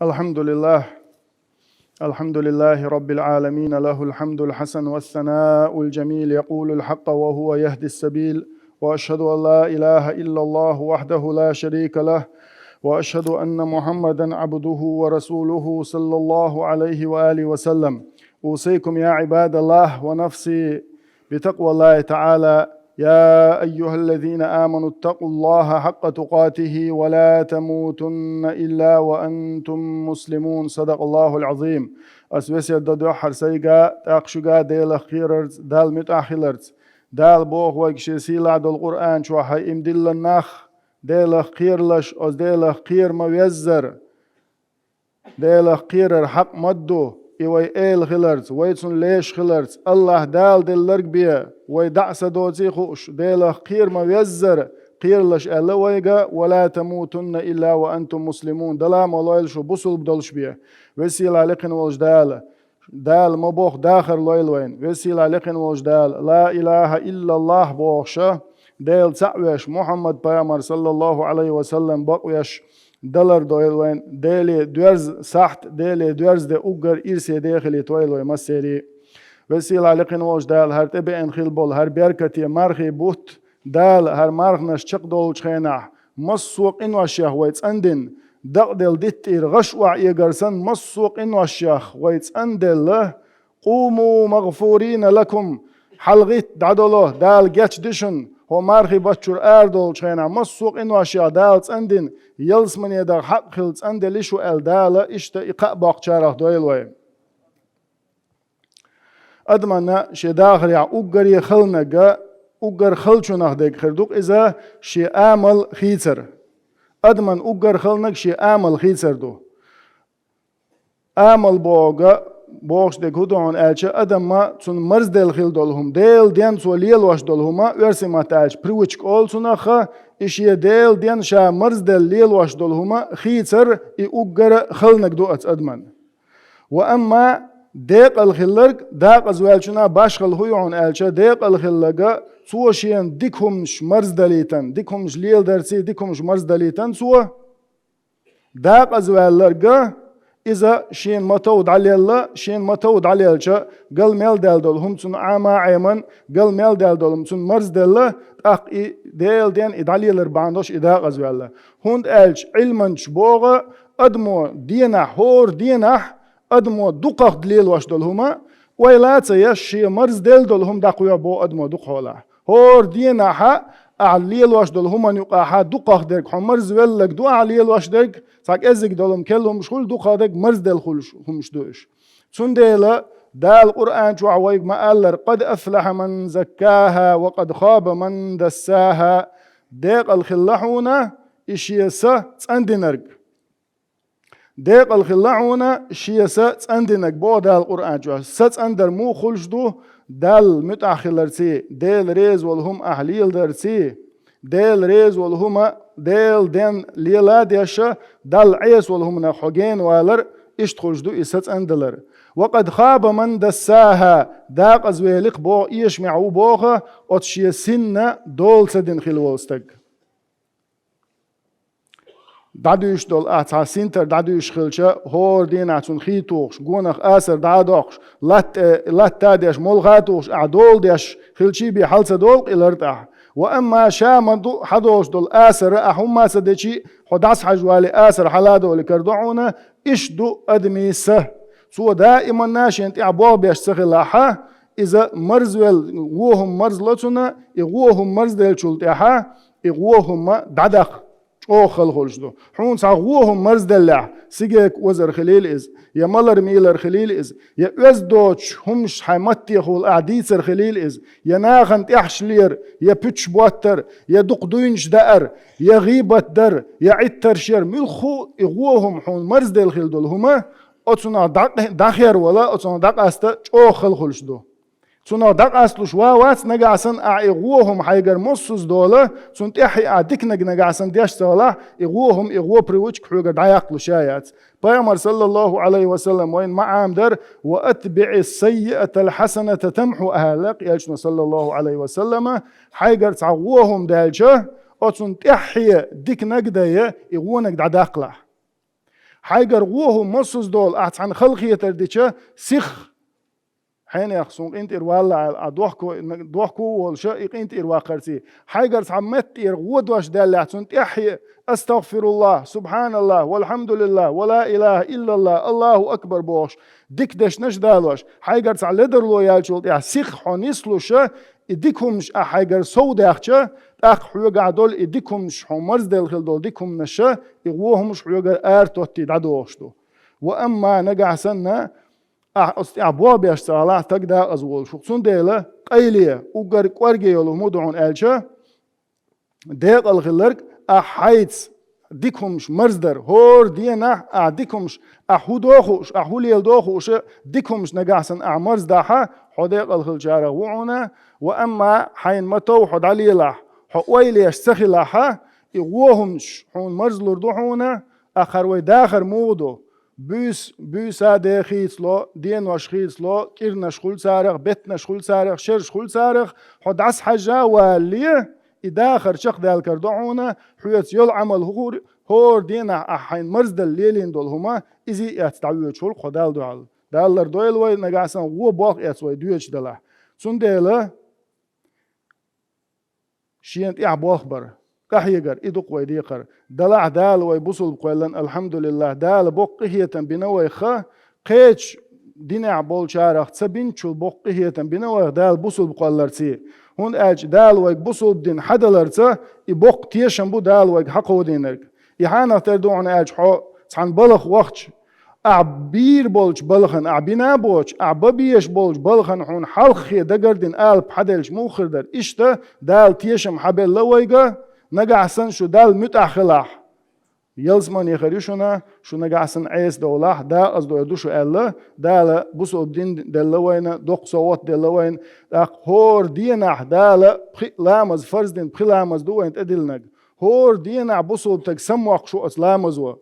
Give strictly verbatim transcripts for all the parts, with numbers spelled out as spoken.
الحمد لله. الحمد لله رب العالمين، له الحمد الحسن والثناء الجميل، يقول الحق وهو يهدي السبيل، وأشهد أن لا إله إلا الله وحده لا شريك له، وأشهد أن محمدا عبده ورسوله صلى الله عليه وآله وسلم. أوصيكم يا عباد الله ونفسي بتقوى الله تعالى. يا أيها الذين آمنوا اتقوا الله حق تقاته ولا تموتن إلا وأنتم مسلمون. صدق الله العظيم. Ас весет до дуьххьара сайга, тӀаккха шуьга Делах кхерарца, Далла муьтӀахь хиларца. Дала боху вайга Шен сийлахь долу Къуръан чохь: хӀай им диллина нах, Делах кхералаш, оцу Делах кхера ма веззара. Делах кхерар хьакъ ма ду, и вай эла хиларца, вай цунна леш хиларца, Аллахь Дала делларг бен вай дӀа а са доций хууш, Делах кхера ма веззара, кхералаш аьлла вайга: «Ва ла тамутунна илла ва антум муслимун», дала ма лойла шу бусулба долуш бен. Веза-сийлахь лекхина волчу Дала, Дала ма боху дахар лойла вайна, Веза-сийлахь лекхина волчу Дала, ла илаха иллаллахь бохуша, Дела цхьаъ веш, Мухьаммад пайхамар, саллаллаху Ӏалайхи ва саллам, бакъвеш, далар дойла вайн, Деле доьрза сахьт, Деле доьрза де уггар ирсе де хилийтойла вай массери. Веза-сийлахь лекхина волчу Дала хӀара тӀебеана хила болу хӀара беркате мархий бутт, Дала хӀара марханаш чекхдолучу хенахь, массо а къиношех вай цӀандина, дакъаделла диттӀера гӀаш охьаэгар санна, массо а къиношех вай цӀанделла, «Къуму магъфурина лакум», хьалагӀитта, дӀадоло, Дала гечди шуна, хӀо мархий баттачуьра арадолучу хенахь, массо а къиношех Дала цӀандина, ялсамане даха хьакъ хила цӀанделла шу аьлла Дала, иштта и кхаъ боккхучарах дойла вай. Адамана шен дахарехь уггаре халанага, уггар халчунах дерг хир ду-кх иза шен амал хийцар. Адаман уггар халанаг шен амал хийцар ду. Амал боху, бохуш дерг хӀун ду хьуна аьлча, адамма цунна марзделла хила долу хӀума, Делан денна цо лелош долу хӀума, оьрсийн матта аьлча, привычка олу цунах, и шен Делан денна ша марзделла лелош долу хӀума хийцар, и уггара халанаг ду оцу адаман. Ва амма декъала хилларг, дакъазваьллачунна башхалла хӀун ю хьуна аьлча, декъала хилларга, цо шена дика хӀуманаш марздалийтан, дика хӀуманаш леладарций, дика хӀуманаш марздалийтан цо, дакъазваьлларга, иза шена ма-тов дӀалелла, шена ма-тов дӀалелча, гал мел даьлла долу хӀума цунна Ӏама а Ӏеман, гал мел даьлла долу хӀума цунна марзделла, тӀаккха и Делан денна и дӀалелар бахьана долуш и дакъазваьлла. ХӀунда аьлча Ӏилманчаш боху, адамо денахь, хӀора денахь, адамо дукхах лелош долу хӀума, ойла а ца еш, шен марзделла долу хӀума дӀакхоьхьу боху адамо дукха хьолахь. ХӀора денахьа ахьа лелош долу хӀуманна юкъахьа дукхах дерг, хьо марзвелларг ду ахьа лелош дерг, цхьа кӀеззиг долу хӀума, керла хӀумаш хуьлу, дукхах дерг марзделла хуьлуш хӀумаш ду уьш. Цундела Дала Къуръан чохь вайга ма-аллара: «Къад афлахьа ман заккаха ва къад хаба ман дассаха». Декъала хилла хьуна и шен са цӀандинарг. Декъала хилла хьуна шен са цӀандинарг, боху Дала Къуръан чохь. Са цӀандар муха хуьлуш ду? Далла муьтӀахь хиларций, Дела реза волу хӀума ахьа леладарций, Дела реза волу хӀума, Делан денна лела а деша, Далла Ӏеса волу хӀуманах хьо гена валар, иштта хуьлуш ду и са цӀандалар. «Ва къад хаба ман дассаха», дакъазвели-кх боху, эшамехь ву боху оцу шен синна дола ца дина хила волу стаг. ДӀадуьйш долу ахь цхьа синтар дӀадуьйш хилча, хӀора дийнахь цунна хий тухуш, гонах асар дӀа а доккхуш, латта, латта а деш, молха а тухуш, ахь дола деш хилчий бен хьал ца долу-кх и лартӀахь. Ва амма ша ма ду хьадолуш долу асар, ахь хӀумма а ца дечий, хьо дӀасахьажа валий асар хьала а долий кара ду хьуна, иштта ду адамийн са. Цо даиманна шен тӀехь болх беш ца хилахьа, иза марзвелла, вон хӀума марзло цунна, и вон хӀума марзделлачул тӀаьхьа, и вон хӀума дӀадаккха чӀогӀа хала хуьлуш ду. Хьуна цхьа вон хӀума марзделлехь, сигарка озар хилийла иза, я малар-мийлар хилийла иза, я оьзда доцуш хӀумаш хьайн маттехула ахь дийцар хилийла иза, я нахана тӀехьаш лер, я пуьташ боттар, я дукха дуйнаш даар, я гӀийбат дар, я Ӏиттарш яр, муьлхха а и вон хӀума хьуна марзделла хила долу хӀума, оцунах дӀакъ-, дӀахервала, оцунах дӀакъаста чӀогӀа хала хуьлуш ду. Цунах дӀакъасталуш ван вац нагахь санна ахь и вон хӀума хьайгара муссаза дола, цунна тӀаьхье ахь диканиг нагахь санна деш ца хилахь, и вон хӀума, и вон привычка хьоьгара дӀаяккхалуш а яц. Пайхамар, саллаллаху Ӏалайхи ва саллам, вайна ма-Ӏамадар: «Ва атбиӀи ссаййиата лхьасаната тамхьуха», аьлла-кх элчано, саллаллаху Ӏалайхи ва саллама, хьайгара цхьа вон хӀума даьлча, оцунна тӀаьхье диканиг а дайа, и вониг дӀадаккхалахь. Хьайгара гӀо хӀума массаза долу ахь цхьана халахетар дича, сиха, хьенех, суна къинтӀера валла аьлла, ахь дохко, дохко а волуша, и къинтӀера ваккхарций. Хьайгара цхьа меттера гӀо дош даьллехь, цунна тӀаьхье «Астагфируллах, Субханаллах, валхьамдулиллах, ва ла илаха иллаллах, Аллаху акбар» бохуш, дика дешнаш а далош, хьайгара цхьа ледарло яьллачул тӀаьхьа сиха хьо нислуша, и дика хӀуманаш ахь хьайгара сов даьхча, тӀаккха хьоьгахь долу и дика хӀуманаш, хьуна марзделла хила долу дика хӀуманаша, и гӀо хӀуманаш хьоьгара ара тоттий дӀадохуш ду. Ва амма нагахь санна, ахь оцу тӀехь болх беш ца хилахь, стаг декъаза волуш ву. Цундела къайле, уггар кӀорге йолу хӀума ду хьуна аьлча, декъала хилларг, ахь хьайца дика хӀуманаш марздар, хӀора денахь ахь дика хӀуманаш, ахь хӀун до хууш, ахь хӀун леладо хууша, дика хӀуманаш нагахь санна ахь марздахьа, хьо декъала хиллачарах ву хьуна, ва амма хьайна ма тов хьо дӀалелахь, хьо ойла еш ца хилахьа, и гӀо хӀуманаш хьуна марзлур ду хьуна, ахь хӀара вай дахар муха ду? Буьйс-, буьйса де хийцало, денош хийцало, кӀирнаш хуьлу царах, беттанаш хуьлу царах, шераш хуьлу царах, хьо дӀасахьажа а валале, и дахар чекхдаьлла карадо хьуна, хьоьца йолу Ӏамал хӀу хуьлу, хӀора денахь ахь хьайна марздала лелийна долу хӀума, изий а эцна дӀавоьдуш хуьлу хьо Далла дуьхьал. Далла лардойла вай, нагахь санна гӀо болх эцна вай доьдуш далахь. Цундела шена тӀехь болх бар, къахьегар, и ду-кх вай декхар. Делахь Дала вай бусулба кхоьллина, алхьамдулиллах, Дала боккха къинхетам бина вайх, кхечу динехь болчарах ца бинчул боккха къинхетам бина вайх Дала бусулба кхолларций. ХӀунда аьлча Дала вайга бусулба дин хьадаларца, и боккха тешам бу Дала вайга хьакховдийнарг. И хьанах тера ду хьуна аьлча, хьо цхьана балха вахча, ахь бийр болчу балхана, ахь бина а боцуш, ахь бан безаш болчу балхана хьуна хьалххе дагардина алапа хьаделча муха хир дара? Иштта Дала тешам хьабелла вайга, нагахь санна шу Далла муьтӀахь хилахь, ялсамане хир ю шуна, шу нагахь санна Ӏеса довлахь, декъаза дойр ду шу аьлла, Дала бусулба дин делла вайна, доккха совгӀат делла вайна, тӀаккха хӀора денахь Дала пхи ламаз фарз дина, пхи ламаз ду вайна тӀедиллинарг. ХӀора денахь бусулба стаг самавоккхуш ву оцу ламазо.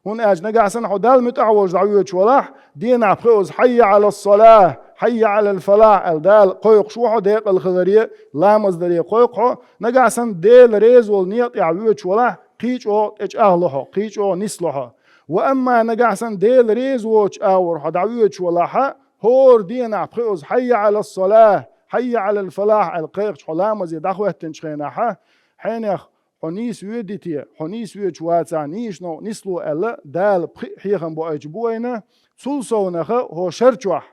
ХӀунда аьлча нагахь санна хьо Далла муьтӀахь волуш дӀавоьдуш валахь, денахь пхоьазза «Хьайя Ӏала ссалахь, хьайя Ӏалал фалахь» аьлла, Дала кхойкхуш ву хьо декъала хиларе, ламаз даре кхойкху хьо, нагахь санна Дела реза волу некъа тӀехь воьдуш валахь, кхин чӀогӀа тӀечӀагӀло хьо, кхин чӀогӀа нисло хьо. Ва амма нагахь санна Дела реза воцучу агӀор хьо дӀавоьдуш валахьа, хӀора денахь пхоьазза «Хьайя Ӏала ссалахь, хьайя Ӏалал фалахь» аьлла кхайкхича хьо ламазе дӀахӀоьттинчу хенахьа, хьенех хьо нийса воьдий те, хьо нийса воьдуш вацахь, нийса новкъа нисло аьлла, Дала пхи а хьехам боуьйтуш бу вайна, цул совнаха хӀокху шар чохь,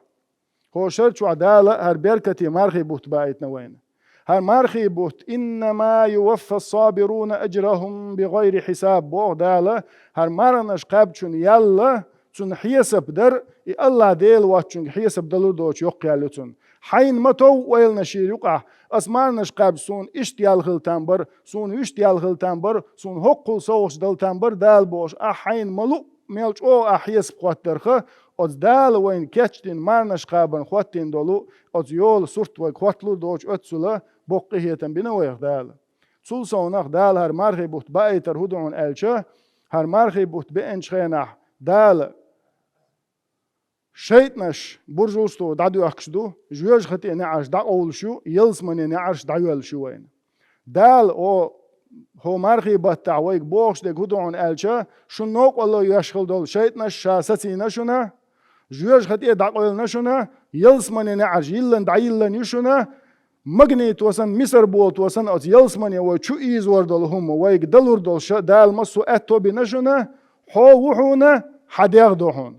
хӀокху шар чохь Дала хӀара беркате мархий бутт баийтина вайна. ХӀара мархий бутт: «Иннама юваффас-сабируна ажрахум бигайри хьисаб», боху Дала, хӀара марханаш кхаьбначунна ял, цунна хьесап дар, и АллахӀ Дела воцчуьнга хьесап далур доцуш йоккха ял ю цунна. Хьайна ма тов ойланаш йийр юкъахь, ас марханаш кхаьбча суна иштта ял хила там бара, суна вуьшта ял хила там бара, суна хӀоккхул совгӀаташ дала там бара Дала бохуш, ахь хьайна ма луъу, мел чӀогӀа ахь хьесап хӀоттарха, оцу Дала вайна кечдина марханаш кхабарна хӀоттийна долу оцу йолу сурт вайга хӀотталур доцуш оццула боккха къинхетам бина вайх Дала. Цул совнаха Дала хӀара мархий бутт баийтар хӀун ду хьуна аьлча, хӀара мархий бутт беанчу хенахь Дала шайтӀанаш буржалсто дӀадоьхкуш ду, жоьжахатин неӀарш дӀакъовлуш ю, ялсаманин неӀарш дӀайоьллуш ю вайна. Дала о, хӀо мархий баттахь вайга бохуш дерг хӀун ду хьуна аьлча, шун новкъарло еш хила долу шайтӀанаш ша сацийна шуна, жоьжахате дӀакъевлина шуна, ялсаманин неӀарш йиллина дӀайиллина ю шуна, магнито санна, мисар болото санна, оцу ялсамане вай чу ийзор долу хӀума, вайга далур долуш Дала массо а аьтто бина шуна, хьо ву хьуна, хьан дегӀ ду хьуна.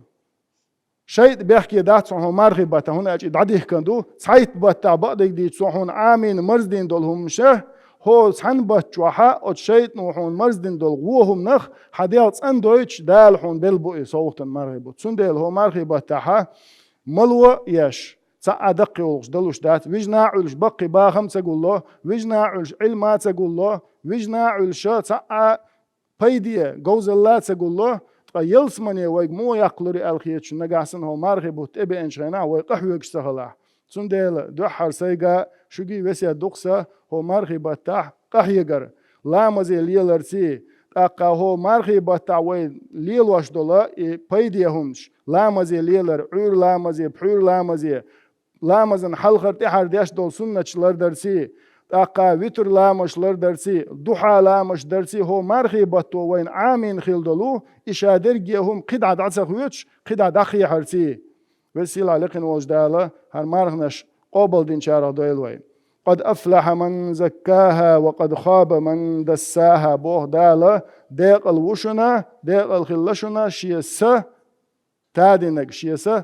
ШайтӀа бехке дац хьуна хӀо мархий баттахь, хӀунда аьлча и дӀадихкан ду, цхьайтта баттахь бакъдерг дийцича со хьуна Ӏамийна марздина долу хӀуманаш, хӀо цхьана баттахь чохь оцу шайтӀано хьуна марздина долу вон хӀуманах хьан дегӀ цӀандойтуш Дала хьуна белла бу и совгӀатан мархий бутт. Цундела хӀо мархий баттахь мало еш, цхьа а даккхий гӀуллакхаш далуш дац, вижна а Ӏуьллуш баккхий бахам а ца гулло, вижна а Ӏуьллуш Ӏилма а ца гулло, вижна а Ӏуьллуш цхьа а пайде, говзалла а ца гулло, ткъа ялсамане вайга муха яккхалур ю аьлла хеташ, нагахь санна хӀо мархий бутт тӀебеанчу хенахь вай къахьоьгуш ца хилахь. Цундела дуьххьара сайга шуьгий весет ду-кх сан, хӀо мархий баттахь къахьегар, ламазе леларций, тӀаккха хӀо мархий баттахь вай лелош долу и пайде хӀуманаш, ламазе лелар, Ӏуьйра ламазе, пхьуьйра ламазе, ламазан хьалхара тӀаьхьара деш долу суннаташ лардарций, тӀаккха витр ламазаш лардарций, духьа ламазаш дарций, хӀо мархий батто вайна Ӏамийна хила долу, и ша дерриге хӀума кхидӀа дӀа ца хоьцуш, кхидӀа дӀахьехьарций. Веза-сийлахь лекхина волчу Дала хӀара марханаш къобалдинчарах дойла вай. «Къад афлахьа ман заккахьа ва къад хаба ман дассахьа», боху Дала, декъала ву шуна, декъала хилла шуна шен са тадинарг, шен са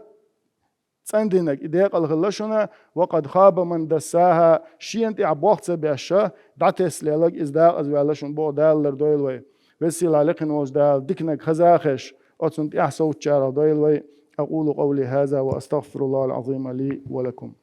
цӀандинарг, и декъала хилла шуна, «ва къад хаба ман дассахьа», шена тӀехь болх ца беш, дӀатесна лелларг иза декъаза ваьлла шуна боху Дала лардойла вай. Веза-сийлахь лекхина волчу Дала диканиг хазахеташ, оцунна тӀаьхьа совцучарах дойла вай. أقول قولي هذا وأستغفر الله العظيم لي ولكم.